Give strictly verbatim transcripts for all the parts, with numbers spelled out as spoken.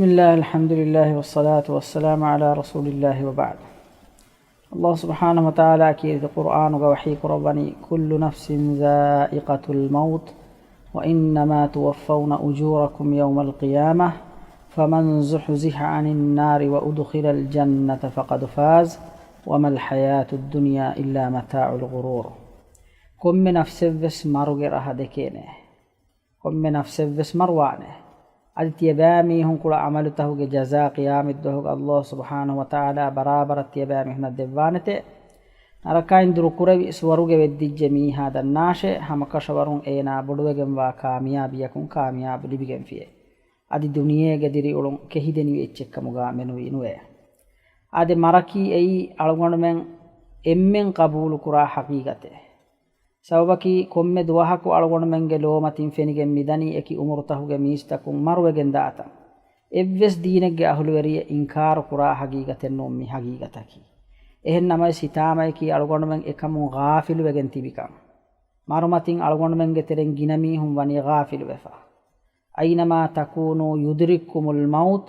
بسم الله، الحمد لله، والصلاة والسلام على رسول الله، وبعد. ﷲ ސުބްޙާނަހޫ ވަތަޢާލާ ކީރިތި ޤުރްއާނުގަ ވަޙީ ކުރައްވަނީ، كل نفس ذائقة الموت وإنما توفون أجوركم يوم القيامة فمن زحزح عن النار وأدخل الجنة فقد فاز وما الحياة الدنيا إلا متاع الغرور. ކޮންމެ ނަފްސެއްވެސް މަރުގެ ރަހަ ދެކޭނެ. ކޮންމެ ނަފްސެއްވެސް މަރުވާނެ. އަދި ތިޔަބައިމީހުންކުޅަ ޢަމަލުތަކުގެ ޖަޒާ ޤިޔާމަތްދުވަހުގަ ﷲ ސުބްޙާނަހޫ ވަތަޢާލާ ބަރާބަރަށް ތިޔަބައިމީހުންނަށް ދެއްވާނެތެ. ނަރަކައިން ދުރުކުރެވި ސުވަރުގެ ވެއްދިއްޖެ މީހާ ދަންނާށޭ، ހަމަކަށަވަރުން އޭނާ ބޮޑުވެގެންވާ ކާމިޔާބީއަކުން ކާމިޔާބު ލިބިގެންފިޔޭ. އަދި ދުނިޔޭގެ ދިރިއުޅުން ކެހިދެނިވި އެއްޗެއްކަމުގަ މެނުވީ ނުވޭ. އާދެ، މަރަކީ އެއީ އަޅުގަނޑުމެން އެންމެން ޤަބޫލުކުރާ ޙަޤީޤަތެއް. ސަބަބަކީ، ކޮންމެ ދުވަހަކު އަޅުގަނޑުމެންގެ ލޯމަތިން ފެނިގެން މިދަނީ އެކި އުމުރުތަކުގެ މީސްތަކުން މަރުވެގެން ދާތަން. އެއްވެސް ދީނެއްގެ އަހުލުވެރިއެއް އިންކާރު ކުރާ ޙަޤީޤަތެއް ނޫން މި ޙަޤީޤަތަކީ. އެހެން ނަމަވެސް، ހިތާމައަކީ އަޅުގަނޑުމެން އެކަމުން ޣާފިލުވެގެން ތިބިކަން. މަރުމަތިން އަޅުގަނޑުމެންގެ ތެރެއިން ގިނަ މީހުން ވަނީ ޣާފިލުވެފަ. أينما تكونوا يدرككم الموت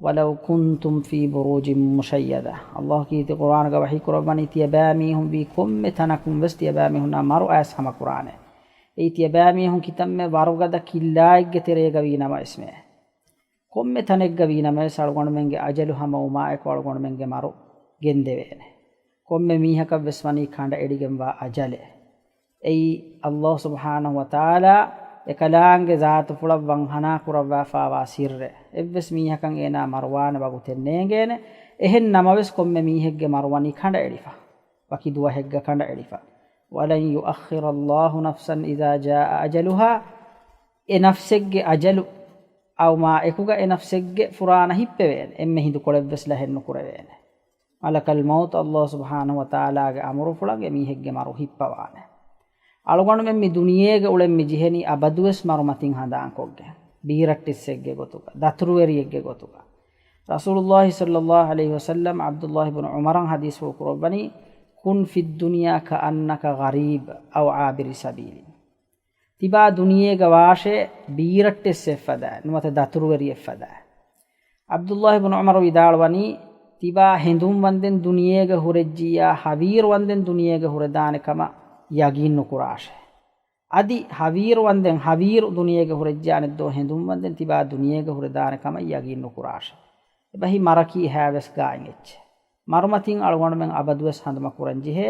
ولو كنتم في بروج مشيدة. ﷲ ކީރިތި ޤުރްއާނުގަ ވަޙީ ކުރައްވަނީ، ތިޔަބައިމީހުން ވީ ކޮންމެ ތަނަކުން ވެސް ތިޔަބައިމީހުންނާ މަރު އައިސް ހަމަކުރާނެ. އެއީ ތިޔަބައިމީހުން ކިތަންމެ ވަރުގަދަ ކިއްލާއެއްގެ ތެރޭގަ ވީ ނަމަވެސްމެ. ކޮންމެ ތަނެއްގަ ވީ ނަމަވެސް، އަޅުގަނޑުމެންގެ އަޖަލު ހަމަވުމާއެކު އަޅުގަނޑުމެންގެ މަރު ގެންދެވޭނެ. ކޮންމެ މީހަކަށް ވެސް ވަނީ ކަނޑައެޅިގެންވާ އަޖަލެއް. އެއީ ﷲ ސުބްޙާނަހޫ ވަތަޢާލާ އެކަލާނގެ ޒާތުފުޅަށް ވަންހަނާ ކުރައްވާފާވާ ސިއްރެއް. އެއްވެސް މީހަކަށް އޭނާ މަރުވާނެ ވަގުތެއް ނޭނގޭނެ. އެހެން ނަމަވެސް، ކޮންމެ މީހެއްގެ މަރު ވަނީ ކަނޑައެޅިފަ. ވަކި ދުވަހެއްގަ ކަނޑައެޅިފަ. ولن يؤخر الله نفسا إذا جاء أجلها. އެ ނަފްސެއްގެ އަޖަލު އައުމާ އެކުގަ އެ ނަފްސެއްގެ ފުރާނަ ހިއްޕެވޭނެ. އެންމެ ހިނދުކޮޅެއްވެސް ލަހެއް ނުކުރެވޭނެ. ملك الموت، ﷲ ސުބްޙާނަހޫ ވަތަޢާލާގެ އަމުރުފުޅަށް އެ މީހެއްގެ މަރު ހިއްޕަވާނެ. އަޅުގަނޑުމެން މި ދުނިޔޭގަ އުޅެން މި ޖެހެނީ އަބަދުވެސް މަރުމަތިން ހަނދާންކޮށްގެން، ބީރައްޓެއްސެއްގެ ގޮތުގަ، ދަތުރުވެރިއެއްގެ ގޮތުގަ. ރަސޫލުﷲ ޞައްލަﷲ ޢަލައިހި ވަސައްލަމް ޢަބްދުﷲ ބުނު ޢުމަރަށް ޙަދީޘްފުޅު ކުރައްވަނީ، كن في الدنيا كأنك غريب أو عابر سبيل. ތިބާ ދުނިޔޭގަ ވާށޭ ބީރައްޓެއްސެއްފަދައި، ނުވަތަ ދަތުރުވެރިއެއްފަދައި. ޢަބްދުﷲ ބުނު ޢުމަރު ވިދާޅުވަނީ، ތިބާ ހެނދުން ވަންދެން ދުނިޔޭގަ ހުރެއްޖިއްޔާ، ހަވީރު ވަންދެން ދުނިޔޭގަ ހުރެދާނެ ކަމަށް ޔަގީން ނުކުރާށޭ. އަދި ހަވީރު ވަންދެން، ހަވީރު ދުނިޔޭގަ ހުރެއްޖާނެއްދޯ ހެނދުން ވަންދެން ތިބާ ދުނިޔޭގަ ހުރެދާނެ ކަމަށް ޔަގީން ނުކުރާށޭ. އެބަހީ މަރަކީ ހައިވެސް ގާތް އެއްޗެއް. މަރުމަތިން އަޅުގަނޑުމެން އަބަދުވެސް ހަނދުމަ ކުރަން ޖެހޭ.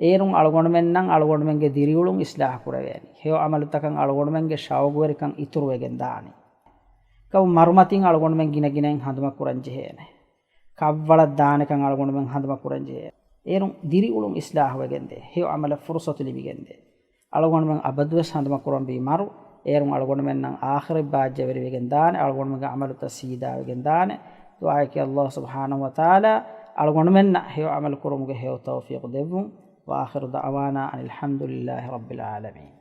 އޭރުން އަޅުގަނޑުމެންނަށް އަޅުގަނޑުމެންގެ ދިރިއުޅުން އިޞްލާޙު ކުރެވޭނީ. ހެޔޮ ޢަމަލުތަކަށް އަޅުގަނޑުމެންގެ ޝައުގުވެރިކަން އިތުރުވެގެން ދާނީ. ކަމު މަރުމަތިން އަޅުގަނޑުމެން ގިނަ ގިނައިން ހަނދުމަ ކުރަން ޖެހޭނެ. ކަށްވަޅަށް ދާނެކަން އަޅުގަނޑުމެން ހަނދުމަ ކުރަން ޖެހޭ. އޭރުން ދިރިއުޅުން އިޞްލާޙުވެގެންދޭ. ހެޔޮ ޢަމަލަށް ފުރުޞަތު ލިބިގެންދޭ. އަޅުގަނޑުމެން އަބަދުވެސް ހަނދުމަ ކުރަންވީ މަރު. އޭރުން އަޅުގަނޑުމެންނަށް އާޚިރަތް ބާއްޖަވެރިވެގެން ދާނެ، އަޅުގަނޑުމެންގެ ޢަމަލުތައް ސީދާވެގެން ދާނެ. ދުޢާއަކީ ﷲ ސުބްޙާނަހޫ ވަތަޢާލާ އަޅުގަނޑުމެންނަށް ހެޔޮ ޢަމަލު ކުރުމުގެ ހެޔޮ ތައުފީޤު ދެއްވުން. وآخر دعوانا أن الحمد لله رب العالمين.